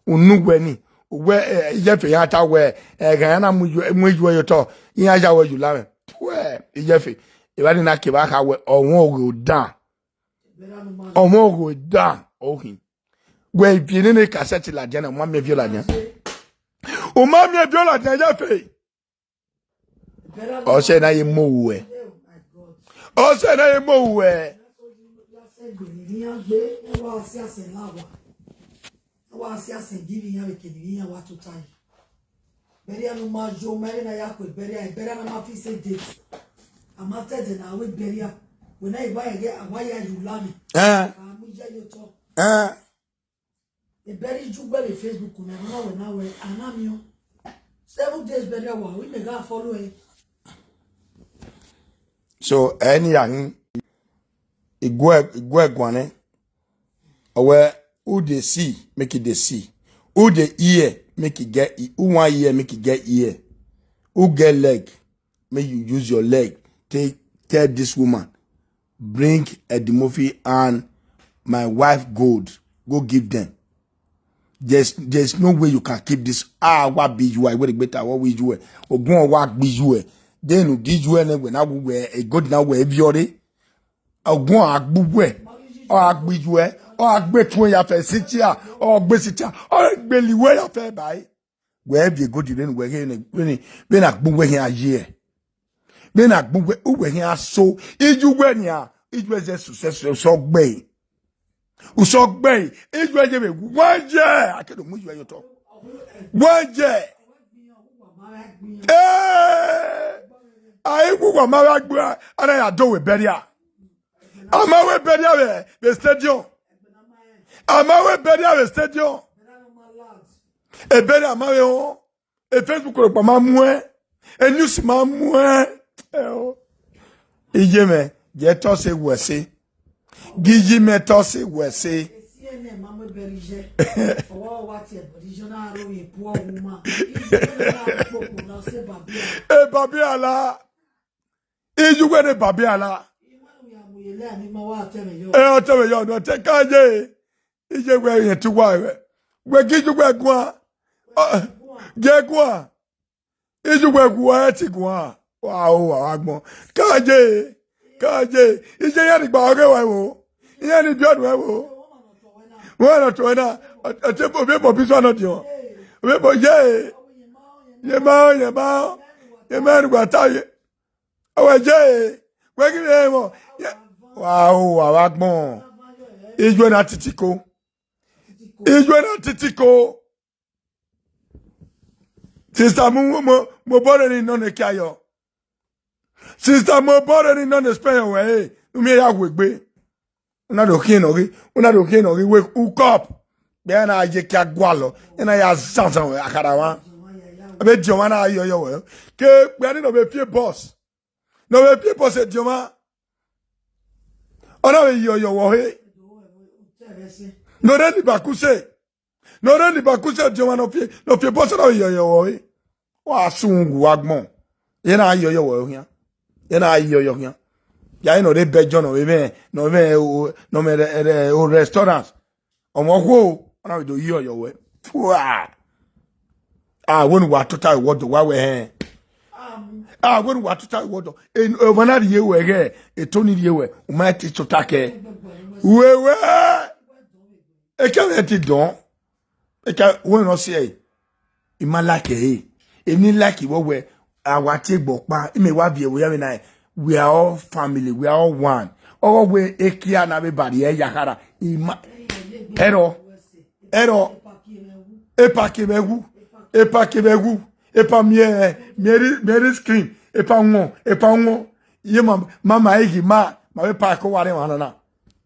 Unu wẹ ni, uwẹ, eh, Iyefe ya ta wẹ, eh, ẹghẹ iran na mu iyuẹ, mu iyuẹ ye otọ, iran ya wẹ ye ulamwẹ. Puẹ, Iyefe, evba ni na ke evba kha wẹ, ọmọ oghe odan. Ọmọ oghe odan, ọ khin. Wẹ ivie nene cassette ladian na, u ma miẹn viọ ladian. U ma miẹn viọ ladian, Iyefe. Ọ sẹ ne a ye mu ohu ruẹ. Ọ sẹ ne a ye mu ohu ruẹ. Wa si asẹ give iran vbe kene iran wa tota yi. Burial ne u ma yo, ma vbe na ya kue burial, burial na ma fix a date. A ma te ẹdẹ na wẹ burial. Wẹ na i wa ẹghẹ, a wa ya ye ulamwẹ. Eh. A mu iye ye otọ. Eh. Burial ju gbe vbe Facebook na, na wẹ na wẹ, a na miẹn. Seven days burial wa, we may go follow it. So, ẹni ya hin, igue, igue guan nẹ. Ọ wẹ, who dey see, make e dey see. Who dey hear, make e get e-, who wan hear, make e get ear. Who get leg, make you use your leg. Take, tell this woman, bring Eddie Murphy and my wife gold. Go give them. There's, there's no way you can keep this. Ah, wa bi you, I will bet what we you. Ogun wa bi you. Then you did you and when I will wear a good now where if you're Ọguọn a gbe uwẹ, ọ gha gbe iyuẹ, ọ gha gbe etuẹn ya fẹ sitia, ọ gbe sitia, ọ gbe liwẹ ya fẹ ba ẹre. Wẹ viọ egodi vbene uwẹ ghe ne, vbene, vbene a gbe uwẹ khian ye. Vbene a gbe uwẹ, uwẹ khian so, iyuẹ nian, iyuẹ zẹ sẹ, sẹ, sẹ, sẹ ọgbẹe. Usọ gbe, iyuẹ ye vbe wẹ ye, a ke do mu iyuẹ ye otọ. Wẹ ye. Eh, a i wu wa ma gha gbe, a na ya do we burial. A ma we burial vbe, vbe stadium. A ma we burial vbe stadium. E burial ma vbe họn. E Facebook rokpa ma muẹn. E news ma muẹn. Eh, o. Iye mwẹ, je tọ sẹ wẹ sẹ. Gi iye mwẹ tọ sẹ wẹ sẹ. Esi ẹnẹ ma mu ebẹre iye. Ọwọ wa tie ẹbọ iye na aro ye poor woman. Iye na kpokpo na sẹ babia. E babia la. Iyuwẹ ne babia la. Iwa ya mu ye lẹ ni ma wa tẹ mwẹ yọ. E ọ tẹ mwẹ yọ, ọ tẹ ka ye. Iye wẹ rẹn te uwa rẹ. Wẹ ghi ye uwẹ guan. Ọ, je guan. Iye uwẹ gu ẹ ti guan. Wa o, wa, wa gbọn. Ka je, ka je. Iye ya ni gba ọghe wa wo. Iye ni biọ nuẹ wo. Wẹ nọ tuẹ na. Ọ, ọ te bo, ovbi ebo bi sọ nọ diọn. Ovbi ebo ye. Ye ma, ye ma. Ye ma ni gba ta ye. Ọ wẹ je. Wẹ ghi vbe ẹmwẹ. Wa o, wa, wa gbọn. Iye na titi ko. Iye na titi ko. Sister, mu, mu, mu obọ rre ni nọ ne kia yọ. Sister, mu obọ rre ni nọ ne spend wẹ, eh, u miẹn ya wu egbe. Una do khian nọ ghi, una do khian nọ ghi wake up. Bẹ na ye kia gualọ, ena ya zanzan wẹ akhara wa. Ebe diọmwa na yọ yọ wẹ. Ke kpẹ ni nọ vbe fie boss. Nọ vbe fie boss diọmwa. Ọ na vbe yọ yọ wọ he. Nọ rẹ ni bakuse. Nọ rẹ ni bakuse diọmwa nọ fie, nọ fie boss na vbe yọ yọ wọ he. Wa sun gu wa gbọn. Ye na yọ yọ wọ khian. Ye na yọ yọ khian. Ya nọ re bẹjọ nọ vbe, nọ vbe o, nọ mẹ rẹ, rẹ, o restaurant. Ọmọ khuo, ọ na vbe do yọ yọ wẹ. Pua. A wẹ ne uwa tota wọdọ, wa wẹ hẹn. A wẹ ne uwa tota wọdọ. E, ọmọ na rhie wẹ ghẹ, eto ni rhie wẹ, u ma te tota kẹ. Wẹ wẹ. Ekẹ mwẹ ti dọn. Ekẹ wẹ nọ si ẹre. I ma like ẹre. Emwi like wẹ wẹ, a wa tie egbe ọkpa, imẹ wa viẹ vbe ya vbe na, we are all family, we are all one. Ọghe wẹ ekia na vbe bari ẹ ya khara. I ma, ẹrọ, ẹrọ, epa ke vbe wu, epa ke vbe wu, epa miẹ, miẹ ri, miẹ ri screen, epa wọn, epa wọn. Ye ma, ma, ma, igi ma, ma vbe pa ko wa rẹ wa na na.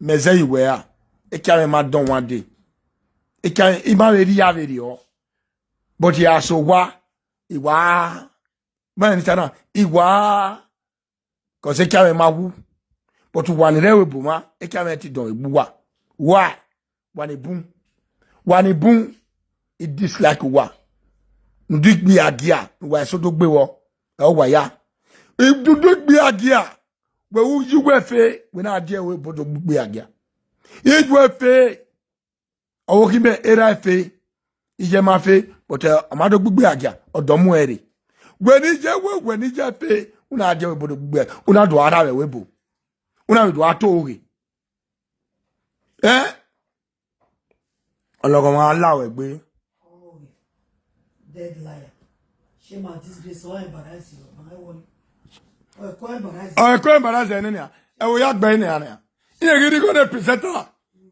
Mẹ zẹ yi wẹ a, ekia mwẹ ma dọn one day. Ekia mwẹ, I ma vbe rhia vberriọ. But ya so wa, I wa, ma ni ta na, I wa, cause ekia mwẹ ma wu. But wa ni rre ẹvbo ma, ekia mwẹ ti dọn egbe uwa. Wa, wa ni bun. Wa ni bun, I dislike uwa. Ne u di gbe agia, ne uwa eso do gbe vbọ, ẹ wa ya. I du, du gbe agia, wẹ u yi uwẹ fe, wẹ na die wẹ obodo gbe agia. I yi uwẹ fe, ọvbokhan mẹ erha fe, iye ma fe, but, eh, ọ ma do gbigbe agia, ọ dọ mu ẹre. Wẹ ni ye wẹ, wẹ ni ye fe, u na die wẹ obodo gbigbe, u na do ara vbe wẹ ebo. U na vbe do a to oghe. Eh? Ọlọghọmwa la wẹ gbe. Dead liar. Shame and disgrace, all embarrass you. Ọ ẹko embarrass you. Ọ ẹko embarrass ẹre nẹ nia. Ẹ wo ya gbe nẹ nia. Iye ghi righo ne presenter.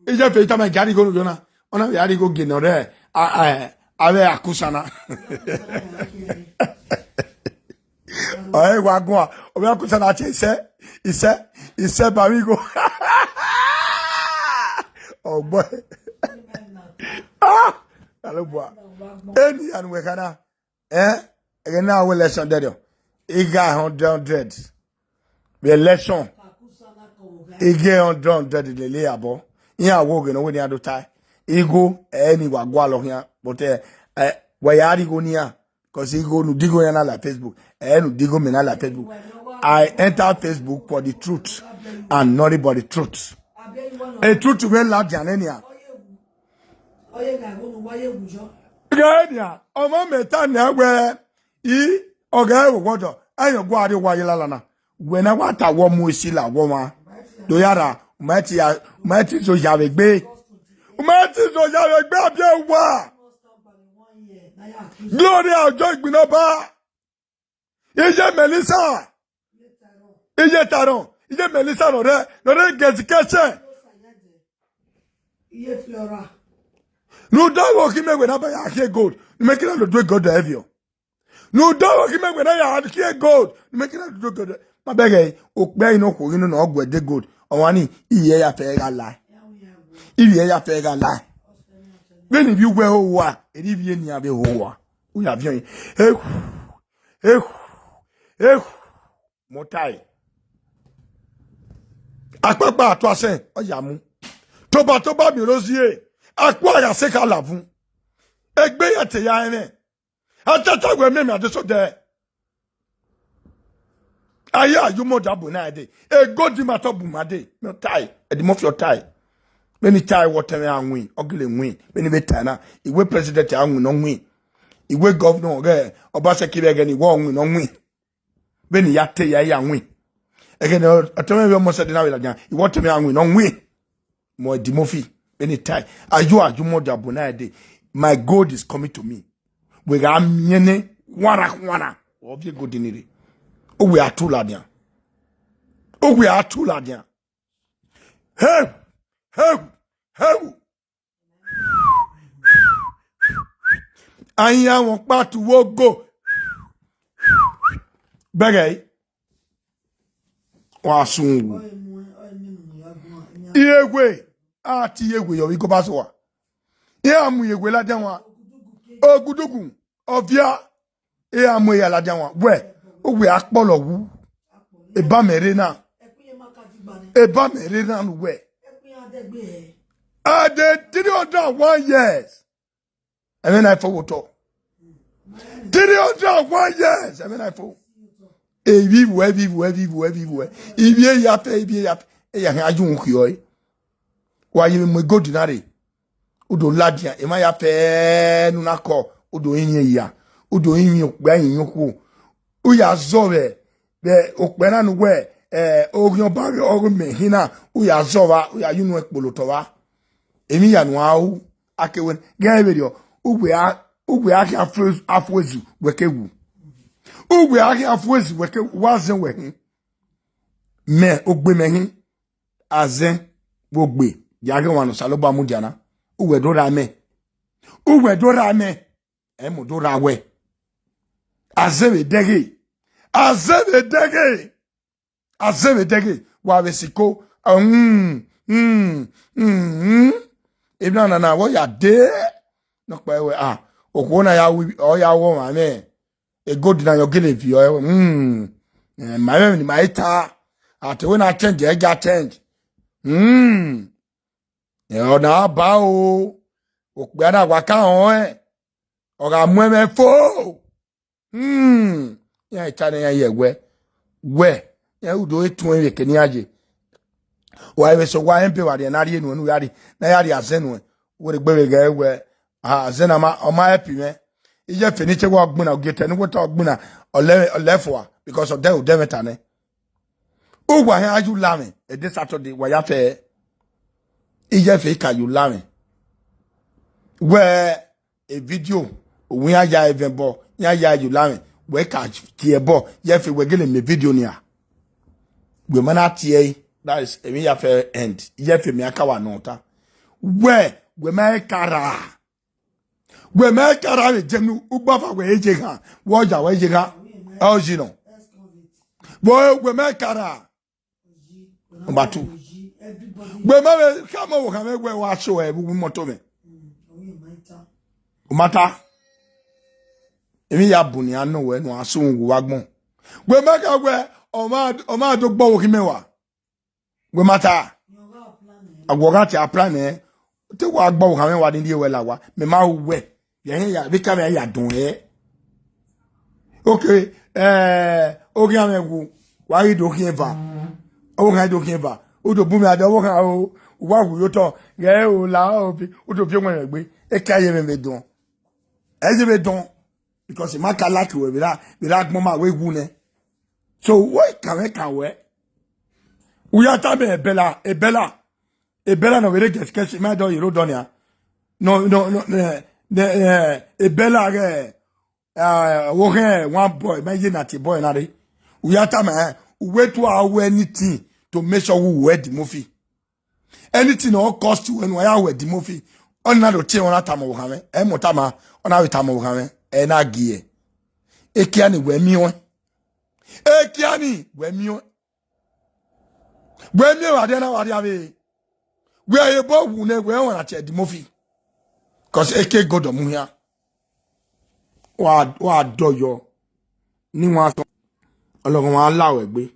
Iye fe itama gari go no yona. Ọ na ya righo gene ọre. A, a, avbe akusa na. Ọ ẹre wa guan, ọ vbe akusa na tie isẹ, isẹ, isẹ ba vbe igho. Ọgbọ. Ah, Osanobua. Eni anu wẹ khana. Eh? Ẹghẹ na wẹ election dẹdẹ. Igha hundred hundred. Vbe election. Ighe hundred hundred lele abọ. Iran wo ghe ne ọ wẹ ne iran do tae. Igho, eh, ni wa gualọ khian. But, eh, eh, wa ya righo nian. Cause igho nu digho yan na la Facebook. Eh, nu digho mẹ na la Facebook. I enter Facebook for the truth and nothing but the truth. A truth wẹ ladian nẹ nian. Ghẹ nian, ọmọ mẹ ta nian wẹ, I, ọ ghẹ vbe wọdọ, ayọn gua rrie owa ye lala na. Wẹ na wa ta wọ mu esi la wọ mwa. Do ya ra, u ma ti ya, u ma ti zo ya vbe egbe. U ma ti zo ya vbe egbe abiẹ uwa. Gloria Ojo Igbinọba. Iye Melissa. Iye Taron. Iye Melissa nọ rẹ, nọ rẹ gẹzikẹsẹ. Iye Flora. Ne u do vbe okhi mẹ wẹ na ba ya khie gold. Ne mẹ kira do due gold ẹviọ. Ne u do vbe okhi mẹ wẹ na ya khie gold. Ne mẹ kira do due gold. Ma bẹghe, okpia ino khuo ino na ọ guẹ de gold. Ọmwa ni, ivie ya fẹ gha la. Ivie ya fẹ gha la. Vbene ivie uwẹ ho wa, eri ivie nian vbe ho wa. U ya viọ. Ekhu, ekhu, ekhu. Mọtae. Akpakpa atuasẹn, ọ ya mu. Toba toba miẹn orozie, akua gha sẹ kha lavun. Egbe ya te ya ẹmwẹ. Atata wẹ miẹn mẹ adesodẹ. Aye aye mọ da bu na ẹdẹ. Egodi ma tọ bu ma de. Mẹ tae, ẹdimọfi ọ tae. Vbene I tae wẹ ọtẹn mwẹ a win, ọ gele win. Vbene I vbe tae na, I wẹ president a win ne ọ win. I wẹ governor ghẹ Obaseki vbe ẹghẹ ne I wẹ ọ win ne ọ win. Vbene I ya te ya, I ya win. Ẹghẹ ne ọtẹn mwẹ vbe almost ẹdẹ na vbe ladian, I wẹ ọtẹn mwẹ a win ne ọ win. Mọ Eddie Murphy, vbene I tae, ayo ayo mọ dia bu na ẹdẹ. My gold is coming to me. Wẹ gha miẹn nẹ, khuanna khuanna, ọ viọ gold ni rre. Uwẹ a tu ladian. Uwẹ a tu ladian. Hey! Hey! Hey! Ayan wọn kpa tu wo go. Bẹghe ẹre. Wa sun wu. Iye we, a ti iye we yọ vbe igobasowa. Iran mu iye we ladian wa. Ogudugu, ọvia, iran mu iye ladian wa. Wẹ, uwẹ a kpọlọ wu. Eba mẹ rre na. Eba mẹ rre na nu wẹ. At the three hundred and one years. Ẹmwẹ na fo wo tọ. Three hundred and one years. Ẹmwẹ na fo. Evi vwe, evi vwe, evi vwe, evi vwe. Ivi eya fẹ, ivi eya fẹ. Eya hia ju khiọ e. Wa ye mu gold na rre. U do ladian, emwa ya fẹ ne u na kọ, u do rinmwian eya, u do rinmwian okpia rinmwian okhuo. U ya zọ vbe, vbe okpia na ne uwẹ, eh, oghian ọba ọghe mẹ hin na, u ya zọ vba, u ya ye unu kpolo otọ vba. Emwi ya nu a ru, a ke wẹ, ghẹ vberriọ, uwẹ a, uwẹ a khian afu-, afuezu, wẹ ke wu. Uwẹ a khian afuezu, wẹ ke wu, wa zẹ wẹ hin. Mẹ, ogbe mẹ hin. Azẹn vbe ogbe, ya ghe wan ne Osanobua mudia na. Uwẹ do rre amẹ. Uwẹ do rre amẹ. Ẹ mu do rre wẹ. Azẹn vbe dẹghe. Azẹn vbe dẹghe. Azẹn vbe dẹghe. Wa vbe siko. Mm, mm, mm, mm. Emwi na na na, vbe ọ ya dee. Nọkpa wẹ, ah, okhuo na ya wi, ọ ya wọ ọmwa mwẹ. Gold na yọ gele viọ, eh, hmm. Eh, ma mwẹ ni ma i ta. A te wẹ na change, ẹ ja change. Hmm. Eh, ọ na ba o. Okpia na wa ka họn ẹ. Ọ gha mu ẹmwẹ fo. Hmm. Ya i ta nẹ ya ye wẹ. Wẹ. Ya u do etuẹn vbe kene a ye. Wa vbe sẹ owa rẹn be wa rhie na rhie nuẹn, ne u ya rhie, na ya rhie azẹn nuẹn. Wẹ rhie gbe vbe ghẹ wẹ, ah, azẹn na ma, ọ ma help mwẹ. Iye efe ne I te wẹ ọ gbinna, ogie te ne uwẹ te ọ gbinna, ọ lẹ, ọ lẹ fua, because ọ dẹ, ọ dẹ mwẹ ta nẹ. Uwa hẹn a ye u la mwẹ, ẹdẹ Saturday, wa ya fẹ. Iye efe ka ye u la mwẹ. Wẹ, e video, uwẹ iran ya evẹn bọ, iran ya ye u la mwẹ, wẹ ka tie ẹbọ, iye efe wẹ gele mẹ video nia. Wẹ ma na tie ẹre, that is, emwi ya fẹ end, iye efe mẹ a ka wa nọ ta. Wẹ, wẹ ma ka ra. Wẹ ma ka ra vbe jẹ nu, ugbafa wẹ e ye ghan, wẹ ọ ya wẹ ye ghan, ọ yi nọ. Wẹ, wẹ ma ka ra. Number two. Wẹ ma vbe khama ọvbokhan mwẹ wẹ wa so ẹre vbe uwu imọto mwẹ. U ma ta. Emwi ya bu nian nọ wẹ ne uwa sunu vbe uwu agbọn. Wẹ ma ka wẹ, ọ ma, ọ ma do gbe ọvbokhan mwẹ wa. Wẹ ma ta. A wẹ ọ gha tie a plan nẹ, te wa gbe ọvbokhan mwẹ wa ni rhie wẹ la owa, mẹ ma ru wẹ. Vbe ẹghẹ ya, vbe ka mwẹ ya dọn ẹre. Okay, eh, oghian mwẹ wu, wa ghi do khian eva. Ọvbokhan do khian eva. U do bu mwẹ ade, ọvbokhan o, u wa wu ye otọ, ghẹ o la o bi, u do viọ ọmwa mwẹ gbe. Eke a ye mwẹ vbe dọn. Ẹ ye vbe dọn. Because I ma ka like wẹ vbe ra, vbe ra gbọn ma wẹ wu nẹ. So, wẹ ka mwẹ ka wẹ. U ya tama Ebela, Ebela. Ebela ne ọ vbe rre Gẹsikẹsi, ma dọ ye ro dọ nia. No, no, no, eh, eh, eh, Ebela ghẹ, eh, wo ghẹ one boy, ma ye na tie boy na re. U ya tama, eh, u wẹ to a wẹ anything to make sure we wẹ the movie. Anything ọ cost wẹ ne uwa ya wẹ the movie. Ọ na do tie, ọ na tama ọvbokhan mwẹ. Ẹ mu tama, ọ na vbe tama ọvbokhan mwẹ. Ẹ na gie. Ekia ni wẹ miẹn ọẹn. Ekia ni wẹ miẹn ọẹn. Wẹ miẹn vbe a dia na wa dia vbe. Wẹ a ye bọ wu nẹ wẹ ọmwa na tie the movie. Cause eke gold mu hia. Wa, wa dọyọ. Ni wa sọ. Ọlọghọmwa la wẹ gbe.